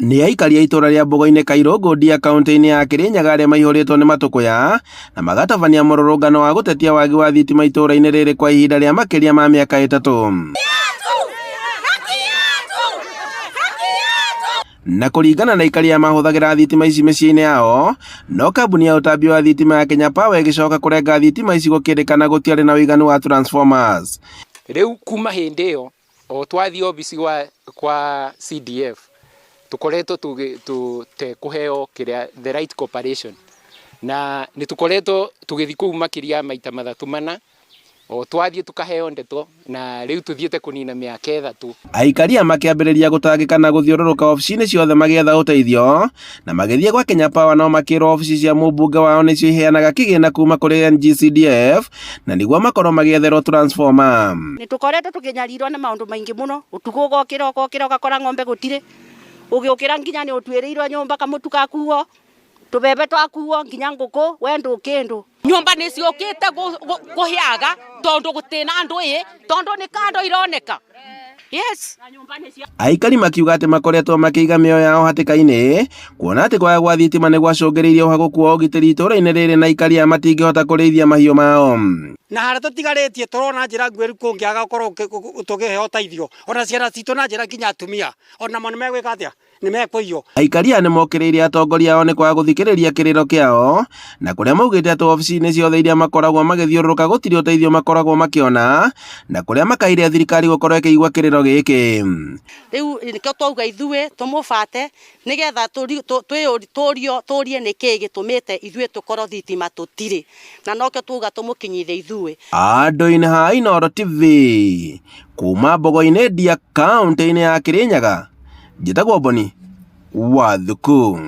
Nĩ aikari a itũra rĩa Mbogo-inĩ Kairũngũ Ndia kaũntĩ-inĩ ya Kĩrĩnyaga arĩa maihũrĩtwo nĩ matũkũya na magatabania mũrũrũngano wa gũtetia wagi wa thitima itũra-inĩ rĩrĩ kwa ihinda rĩa makĩria ma mĩaka ĩtatũ. Na kũringana na aikari aya mahũthagĩra thitima ici mĩciĩ-inĩ yao, no kambuni ya ũtambia wa thitima ya Kenya Power ĩgĩcoka kũrenga thitima ici gũkĩrĩkana gũtiarĩ na ũiganu wa transformers. Rĩu kuma hĩndĩ ĩyo o twathiĩ obici gwa, kwa CDF tũkoretwo tũtekũheo kĩrĩa the right cooperation na nĩ tũkoretwo tũgĩthiĩ kũu makĩria ya maita mathatũ mana o twathiĩ tũkaheo ndeto na rĩu tũthiĩte kũnina mĩaka ĩthatũ. Aikari aya makĩambĩrĩria gũtangĩka na gũthiũrũrũka obici-inĩ ciothe magĩetha ũteithio, na magĩthiĩ gwa Kenya Power no makĩrwo obici cia mũmbunge wao nĩcio iheanaga kĩgĩna kuma kũrĩ NGCDF na nĩguo makorwo magĩetherwo transformer. Nĩ tũkoretwo tũkĩnyarirwo nĩ maũndũ maingĩ mũno, ũtukũ ũgokĩra ũgokĩra ũgakora ng'ombe gũtirĩ, ũgĩũkĩra nginya nĩ ũtuĩrĩirwo nyũmba kamũtu gakuo, tũbebe twakuo nginya ngũkũ we ndũ kĩndũ. Nyũmba nĩ ciũkĩte kũhĩaga tondũ gũtirĩ na andũ ĩ, tondũ nĩ kando ironeka. Yes. Aikari makiuga atĩ makoretwo makĩiga mĩoyo yao hatĩka-inĩ kuona atĩ kwaga gwa thitima nĩ gwacũngĩrĩirie ũhagũku wa ũgitĩri itũũra-inĩ rĩrĩ na aikari aya matingĩhota kũrĩithia mahiũ mao. Na harĩa tũtigarĩtie tũrona njĩra nguhĩ kũngĩaga gũkorwo tũkĩheo ũteithio ona ciana citũ na njĩra nginya atumia onamo nĩ megwĩka atĩa? Nĩ mekũiywo. Aikari aya nĩ mokĩrĩire atongoria ao nĩ kwaga gũthikĩrĩria kĩrĩro kĩao na kũrĩa maugĩte atĩ wabici-inĩ ciothe iria makoragwo magĩthiũrũrũka gũtirĩ ũteithio makoragwo makĩona na kũrĩa makaire thirikari gũkorwo ĩkĩigua kĩrĩro gĩkĩ. Rĩu nĩkĩo twauga ithuĩ tũmũbate nĩgetha tũrio tũrie nĩkĩĩ gĩtũmĩte ithuĩ tũkorwo thitima tũtirĩ na nokĩo twauga tũmũkinyithie ithuĩ. Andũ-inĩ ha Inooro TV kuma Mbogo-inĩ Ndia kaũntĩ-inĩ ya Kĩrĩnyaga, njĩtagwo Boni wa Thuku.